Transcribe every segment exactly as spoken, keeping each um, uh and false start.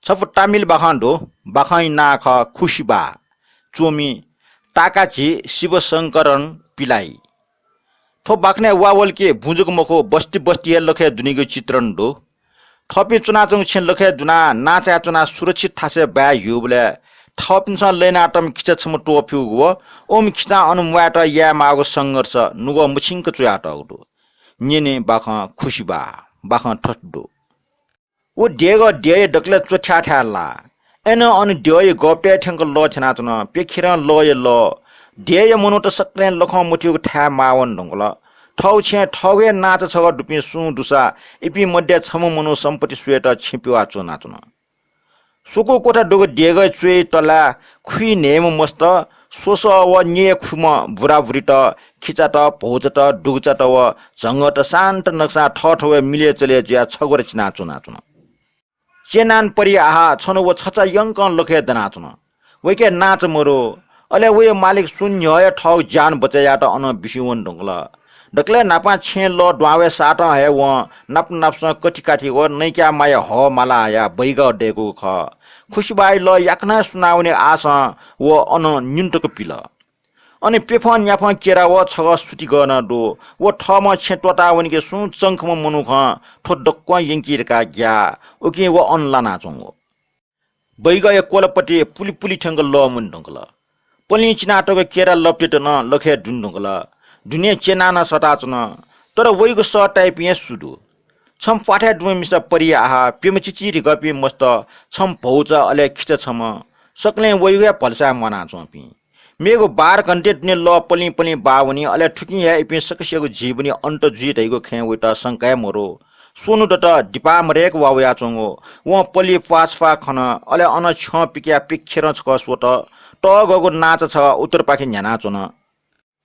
छपु तमिल बाखं दु। बाखंया नां खः खुसिबा। च्वमि ताकाझी शिवशंकरन पिलाइ। थ्व बाखनय् वा वल कि बुँ जक मखु, बस्ती बस्ती हे लखय् दुनेगु चित्रण दु। थःपिं च्वनाच्वंगु छेँ लखय् दुनाः नांचाय् च्वनाः सुरक्षित थासय् बाय् ह्यूबलय् थःपिन्सं लय् यानातःम्ह खिचा छम्ह त्वःफ्यूगु व ओम्ह खिचां अन म्वायेत याये माःगु संघर्ष नुगः मछिंक च्वयातःगु दु। न्यने बाखं खुसिबा। बाखं थथे दु। व देगः देय् दकलय् च्वथ्याथाय् लाः। अय्‌नं अन देय्‌या गःपतय् थ्यंक लः थ्यनाच्वन। प्यखेरं लःया लः। देय्‌या मनूत सकलें लखं मथ्यूगु थाय् माः वने धुंकल। थःगु छेँय् थःगु हे नांचा छगः दुपिं सुं दुसा इपिं मध्ये छम्ह मनू सम्पत्ति स्वयेत छेँ पिवाः च्वनाच्वन। स्वकू क्वथा दुगु देगःया च्वय् तलाय् खुइन्हय्‌म्ह मस्त, स्वसः व न्यय् खुम्ह बुराबुरीत, खिचात, भौचात, दुगुचात व झंगःत शान्त नकसां थःथवय् मिलय् चले जुयाः छग्वरा चिनाच्वनाच्वन। चेनान परि आहा छन्हु व छचा यंकं लखय् दनाच्वन। वय्‌के नांचा मरु। अले वया मालिक सुं न्ह्यः हे थःगु ज्यान बचय् यायेत अनं बिस्युं वने धुंकल। दकलय् न्हापां छेँय् लः दुहां वये सातं हे वं नाप नापसं कथि काथि व नइक्याः माया हः माला हयाः बैगः दय्‌कूगु खः। खुसिबाया लः याकनं सुनावने आशं व अनं निन्हु तक पिल। अन प्यफं न्याफं केरा व छगः सुतिगः नं दु। व थःम्हं छेँ त्वःताः वनीके सुं चंखम्ह मनुखं थ्व दक्वं यंकी धकाः ग्याः। उकिं व अन लानाच्वंगु। बैगःया क्वलपति पुलि पुलि थ्यंक लः मुने धुंकल। पलिं चिनातःगु केरा लपतित नं लखय् दुने धुंकल। दुने चेनानं सःताच्वन। तर वइगु सः ताइपिं हे सु दु? छम्ह प्वाथय् दुम्ह मिसा परि आहा, प्यम्ह चिचीधिकःपिं मस्त, छम्ह भौचा, अले खिचा छम्ह, सकलें वइगु हे भलसाय् म्वानाच्वंपिं। मेगु बाह्र घण्टे दुने लः पलिं पलिं बाः वनी, अले थुकिं हे इपिं सकसियागु जीवनी अन्त जुइ धइगु खँय् वइत शंका हे मरु। स्वन्हु दत, दिपाः मदय्‌क वा वयाच्वंगु। वं पलि प्वाःछ्वाः खन, अले अन छ्यं पिकयाः प्यखेरं छकः स्वत। तःगःगु नांचा छगः उत्तरपाखे न्ह्यानाच्वन।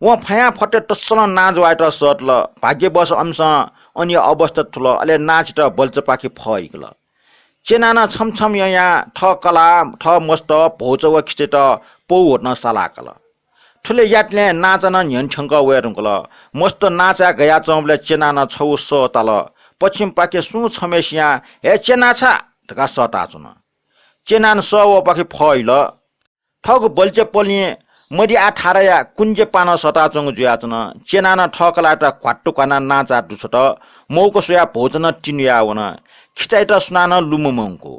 वं फयां फतय् तस्सलं नांजा वायेत सःतल। भाग्यवश अमिसं अनया अवस्था थुल, अले नांचायात बल्चापाखे फःहिकल। चेनानं छम्ह छम्ह यंयाः थः कलाः, थः मस्त, भौचा व खिचायात पौ ह्वतं सालाकल। थुलि यातिलें नांचा नं न्ह्यःने थ्यंकः वये धुंकल। मस्त नांचाय् गयाच्वंबलय् चेनानं छगू सः ताल। पछिमपाखे सुं छम्हय्‌सियां "हे चेनाछा" धकाः सःताच्वन। चेनानं सः वःपाखे फःहिल। थःगु बल्चे पलिं मदिआः थाराया कुञ्जे पानं सःताच्वंगु जुयाच्वन। चेनानं थः कलाःयात घ्वात्तु घ्वानाः नांचाय् दुछ्वत। मौका स्वयाः भौचा नं तिनुयाः वन। खिचायात सुनानं लुमंमंकू।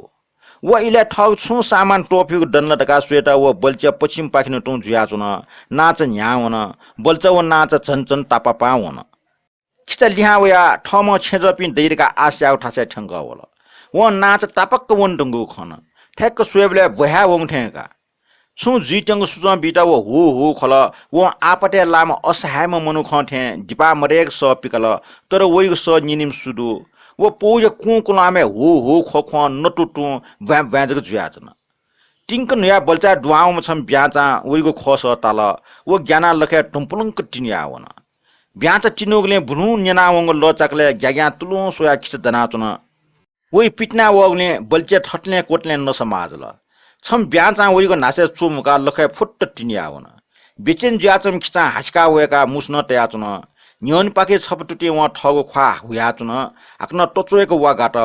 व इलय् थःगु छुं सामान त्वःफिउगु दनि ला धकाः स्वयेत व बल्चे पछिमपाखें तुं जुयाच्वन। नांचा न्ह्याः वन। बल्चा व नांचा झन झन तापापां वन। खिचा लिहां वयाः थःम्हं छेँजःपिं दइ धकाः आशा याःगु थासय् थ्यंकः वल। वं नांचा तापाक्क वने धुंकूगु खन। ठ्याक्क स्वयेबलय् ब्वहाय् वंगु थें का। छुं जुइत्यंगु सुचं बीत व हू हू ख्वल। वं आपतय् लाःम्ह असहायम्ह मनुखं थें दिपाः मदय्‌क सः पिकल, तर वइगु सः न्यनीम्ह सु दु? व पौया कुंकुलामय् हू हू ख्वख्वं नतु तुं ब्वाँय् ब्वाँय् जक जुयाच्वन। तिंक न्हुयाः बल्चाय् दुहां वंम्ह छम्ह ब्याँचां वइगु ख्वःसः ताल। व ग्यानाः लखय् धुंपुलुंक तिनुयाः वन। ब्याँचा तिनूगुलिं बुलुं न्यनावंगु लःचाकलय् ग्याग्यां तुलुं स्वयाः खिचा दनाच्वन। वइ पितिना वःगुलिं बल्चे थतलें क्वतलें नसा माजल। छम्ह ब्याँचां वइगु न्हासय् च्वमुकाः लखय् फुत्त तिनुयाः वन। बेचेन जुयाच्वंम्ह खिचां हासिकाः वय्‌काः मुसुनं तयाच्वन। न्ह्यःनेपाखे छपा तुतिं वं थःगु ख्वाः हुयाच्वन। हाकनं त्वच्वय्‌क वा गात।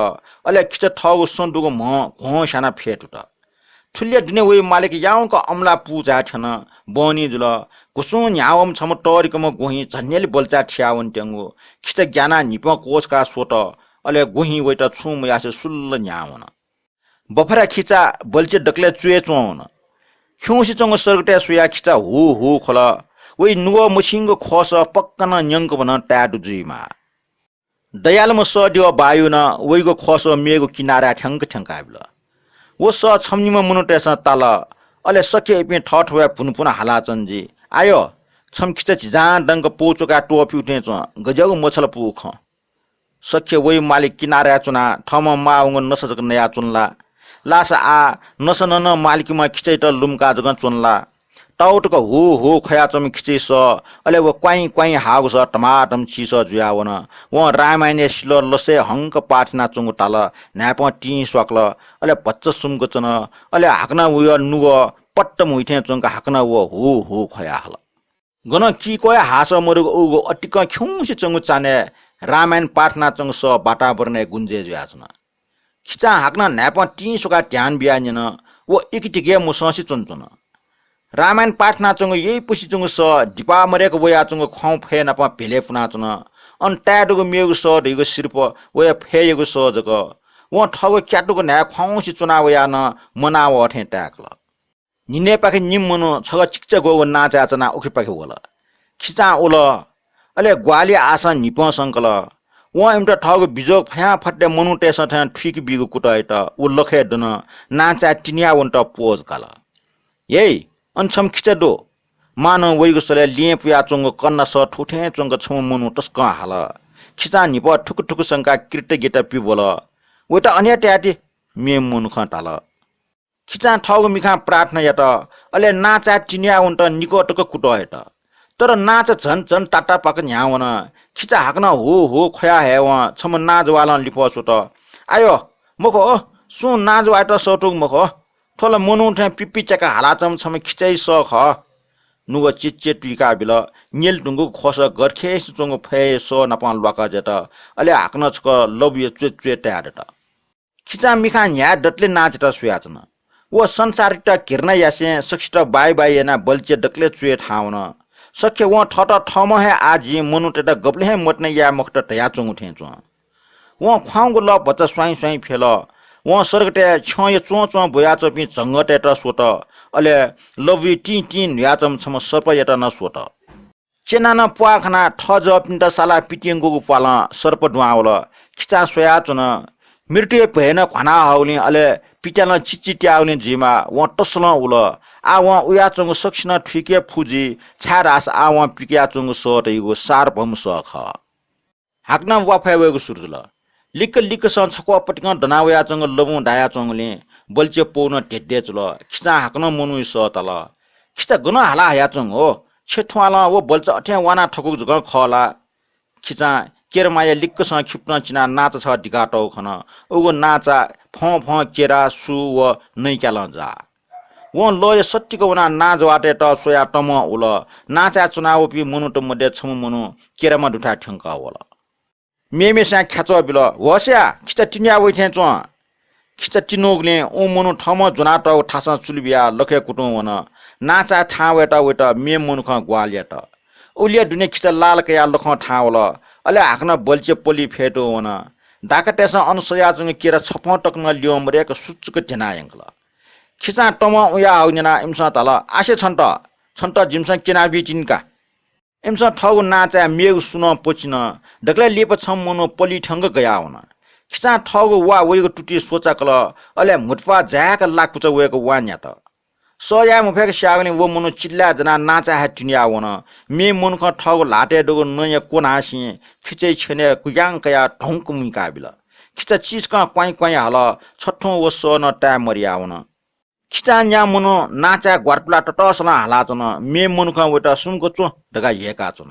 अले खिचा थःगु सँ दुगु म्ह घ्वं स्यानाः फ्यतुत। थुलिया दुने वइगु मालिक याउँक अमला पू झाये थ्यन। बहनी जुल। घुसुं न्ह्यावंम्ह छम्ह तःधिकःम्ह ग्वहिं झन्यालि बल्चाय् थियावनेत्यंगु। खिचा ग्यानाः न्हिपं क्वछुकाः स्वत। अले ग्वहिं वइत छुं मयासें सुल्ल न्ह्यावन। बफरा खिचा बल्चे दकलय् च्वय् च्वं वन। खिउँसे च्वंगु सर्गतय् स्वयाः खिचा हू हू ख्वल। वइ नुगः मछिंगु ख्वःसः पक्का नं न्यंकभनं ताये दु जुइमाः। दयालुम्ह सः द्यः बायुं वइगु ख्वःसः मेगु किनाराय् थ्यंक थ्यंकाबिल। व सः छम्ह निम्ह मनूतय्‌सं ताल। अले सख्य इपिं थःथवय् भुनभुन हालाच्वन जुइ। आयो, छम्ह खिचा झिंझां दंक पौ च्वकाः त्वःफ्यू थें च्वं, गज्याःगु मछालापुगु खँ। सख्य वइ मालिक किनाराय् च्वनाः थःम्हं माःवंगु नसा जक नयाच्वन ला? लासा आः नसा नं मालिकम्ह खिचायात लुमंकाः जकं च्वन ला? ताउतक हू हू ख्वयाच्वंम्ह खिचाया सः, अले व क्वाइँ क्वाइँ हाःगु सः धमाधम चिसः जुयावन। वं रामायणया सिलः लसय् हंक पाः थ्यनाच्वंगु ताल। न्हाय्पं तिं स्वाकल, अले भचा सुम्क च्वन। अले हाकनं वया नुगः पट्ट म्हुइ थें च्वंक हाकनं व हू हू ख्वयाहल। गनं किक्वःया हाःसः मदुगु उगु अतिकं खिउँसे च्वंगु चान्हय् रामायण पाः थ्यनाच्वंगु सः वातावरणय् गुञ्जय् जुयाच्वन। खिचां हाकनं न्हाय्पं तिं स्वकाः ध्यान बियाः न्यन। व इकितिके मसंसे च्वनाच्वन। रामायण पाठ यानाच्वंगु यइपुसे च्वंगु सः दिपाः मदय्क वयाच्वंगु ख्वाउँ फय् नाप भेले पुनाच्वन। अन ताय् दुगु मेगु सः धइगु सिर्फ वया फय्‌यागु सः जक। वं थःगु क्यातुगु न्हाय् ख्वाउँसे च्वना वयाः नं मनावः थें ताय्‌कल। न्हिनय्‌पाखे निम्ह मनू छगः चिकिचा ग्वःगु नांचाय् च्वनाः उखेपाखे वल। खिचां उल, अले ग्वाहालि आशां न्हिपं संकल। वं इमित थःगु बिजोग फयां फतले मनूतय्‌सं थन थुइके बीगु कुतः यात। व लखय् दन, नांचाय् तिनिया वनेत पोज काल। "हे, अन छम्ह खिचा दु।" मानं वइगु सलय् लिं पुयाच्वंगु कन्ना सः थुथें च्वंक छम्ह मनू तसकं हाल। खिचां न्हिपः थुक थुक संकाः कृतज्ञता पिब्वल। "वयात अन हे तयाति," मेम्ह मनुखं धाल। खिचां थःगु मिखां प्रार्थना यात, अले नांचाय् तिनिया वनेत निकः तक कुतः यात। तर नांचा झन झन तातापाक न्ह्याः वन। खिचा हाकनं हु हु ख्वया हयेवं छम्ह नांजवालं लिफः स्वत, "आयो, मखु, सुं नांजवायात सःतूगु मखु। थ्व ला मनू थें पिप्पि च्याकाः हालाच्वंम्ह छम्ह खिचाया सः खः।" नुगः चेचे तुइका बिल। न्यले धुंकूगु ख्वसः गथेसे च्वंगु फय्‌या सः नाप ल्वाकः जात। अले हाकनं छकः लबुया च्वय् च्वय् ताय् दत। खिचां मिखां न्ह्याये दतले नांचायात स्वयाच्वन। व संसारयात घृणा यासें सकसित बाइ बाइ यानाः बल्चे दकलय् च्वय् थाहां वन। सख्य वं थःत थःम्हं हे आः जिं मनूतय्‌त गबलें हे मतिना याये मखुत धयाच्वंगु थें च्वं। वं ख्वाउँगु लः भचा स्वाइँ स्वाइँ फ्यल। वं सर्गतय् छ्यंया च्वंच्वं ब्वयाच्वंपिं झंगःतय्‌त स्वत। अले लबुइ तिं तिं न्हुयाच्वंम्ह छम्ह सर्पयात नं स्वत। च्यनाः नं प्वाः खनाः थःजःपिन्त सालाः पित्यंकूगु प्वालं सर्प दुहां वल। खिचां स्वयाच्वन। मृत्युया भय नं घ्वाना हःगुलिं अले पित्यालं चिचित्याःगुलिं जुइमाः, वं तसलं उल। आः वं उयाच्वंगु सकसिनं थुइके फु जुइ, छाय्‌धाःसा आः वं पिकयाच्वंगु सः धइगु सार्वभौम सः खः। हाकनं वा फय् वयेगु सुरु जुल। लिक्क लिक्कसं छक्वः पतिकं दना वयाच्वंगु लबुं दायाच्वंगुलिं बल्चे पौ नं धेद्दे जुल। खिचां हाकनं मनूया सः ताल। खिचा गनं हाला हयाच्वंगु हो? छेँ थुवालं व बल्चा अथें वाना थकूगु जकं खः ला? खिचां केरामाया लिक्कसं खिपतं चिनाः नांचा छगः दिकातःगु खन। उगु नांचा फं फं केरा, सु व नइक्यालं जाः। वं लःया सत्तिक वनाः नांजवातय्‌त स्वयाः तमं उल। नांचाय् च्वनावःपिं मनूत मध्ये छम्ह मनू केरामा दुथाय् थ्यंकः वल। मेमेसां ख्याच्वः बिल, "होश या, खिचा तिनिया वइ थें च्वं।" खिचा तिनूगुलिं उ मनू थःम्हं ज्वनातःगु थासं चुलि बियाः लखय् कुतुं वन। नांचाय् थाहां वयेत वइत मेम्ह मनुखं ग्वाहालि यात। उलिया दुने खिचा लाल कयाः लखं थाहां वल। अले हाकनं बल्चे पलि फ्यतुं वन। डाकातय्‌सं अन सयाच्वंगु केरा छपं तक नं ल्यं मदय्क सुचुक ध्यनाः यंकल। खिचां तमं उयाहःगु न्यनाः इमिसं धाल, "आसे छन्त, छन्त जिमिसं क्यनाबी तिनि का।" इमिसं थःगु नांचाय् मेगु सु नं पचिन। दकलय् लिपा छम्ह मनू पलि थ्यंक गयाः वन। खिचां थःगु वा वइगु तुति स्वचाकल, अले म्हुतुप्वाः जाय्‌क लाकुचा वय्‌क वा न्ह्यात। सह याये मफय्‌क स्याःगुलिं व मनू चिल्लाय् ज्वनाः नांचाय् हे तिनिया वन। मेम्ह मनुखं थःगु ल्हातय् दुगु नँया क्व न्हासिं खिचाया छेनय् कुयां कयाः धौंक मुइका बिल। खिचा चिचकं क्वाइँ क्वाइँ हल। छथुं व सः नं ताये मदयाः वन। खिचां न्याम्ह मनू नांचाय् ग्वातुला ततःसलं हालाच्वन। मेम्ह मनुखं वइत सुम्क च्वँ धकाः ह्यय्‌काच्वन।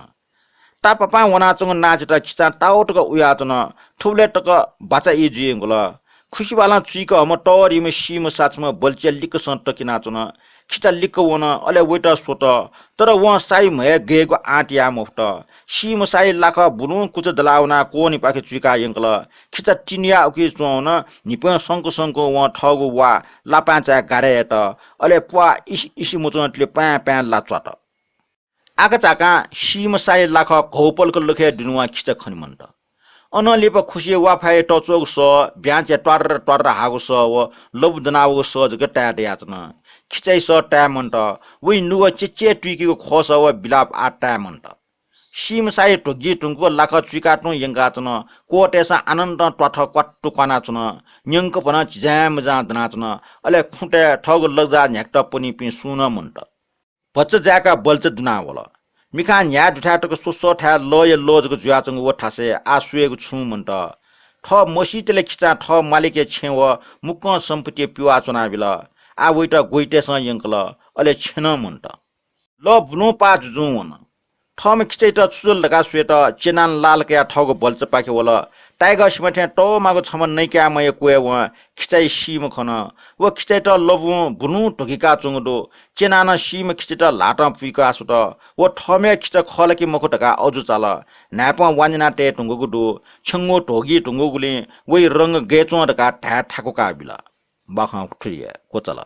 तापापां वनाच्वंगु नांचायात खिचां ताःतक उयाच्वन। थुबलय् तक बाचा ई जुइयंकुल। खुसिबालं चुइकःम्ह तःधिम्ह सीम्ह साछम्ह बल्चे लिक्कसं तकिनाच्वन। खिचा लिक्क वन, अले वइत स्वत। तर वं साइ म्हय् गयेगु आँट याये मफुत। सीम्ह साइ लाखः बुलुं कुचा दलाः वनाः क्वनिपाखे चुइका यंकल। खिचा तिनिया उकी च्वं वन। न्हिपं संकु संकु वं थःगु वा लापांचाय् गारय् यात। अले प्वाः इसि इसि मच्वंतले पाँय् पाँय् ला च्वात। आकाझाकां सीम्ह साइ लाखः घौपलक लखय् दुने वं खिचा खने मन्त। अनं लिपा खुसिया वा फाय् तच्वःगु सः ब्याँचय् त्वार्र त्वार्र हाःगु सः व लबु दनावःगु सः जक ताये दयाच्वन। खिचाया सः ताये मन्त। वइ नुगः चेचे तुइकीगु ख्वःसः व बिलाप आः ताये मन्त। सीम्ह साइ ध्वगी धुंकूगु लाखः चुइकातुं यंकाच्वन। क्वःतय्‌सं आनन्दं त्वाथः क्वात्तु क्वानाच्वन। न्यंकभनं झिजाँय्‌मजां दनाच्वन। अले खुँतय् थःगु लग्जा न्ह्याकेत पनीपिं सुं नं मन्त। भचा जाय्‌काः बल्चा दुना वल। मिखां न्ह्याये दुथाय् तक स्वस्वःथाय् लःया लः जक जुयाच्वंगु व थासय् आः स्वयेगु छुं मन्त। थः मसीतले खिचां थः मालिकया छेँ व मुक्कं सम्पत्ति पिवाः च्वनाबिल। आः वइत ग्वइतय्‌सं यंकल, अले छेँ नं मन्त। लः बुलुं पाः जुजुं वन। थःम्ह खिचाइत छु जुल धकाः स्वयेत चेनानं लाल कयाः थःगु बल्चापाखे वल। टाइगर सिंह थें तःमागु छम्ह नैकाय् मयय् क्वय् वं खिचाइ सीम्ह खन। व खिचाइत लबुं बुलुं धुकिकाच्वंगु दु। चेनानं सीम्ह खिचाइत ल्हातं पुइकाः स्वत। व थःम्ह हे खिचा खः ला कि मखु धकाः अजू चाल। न्हाय्पं वान्यना तये धुंकूगु दु। छ्यंगू ध्वगी धुंकूगुलिं वइ रंग गय् च्वं धकाः धाये थाकुकाः बिल। बाखं थुलि हे क्वचाल।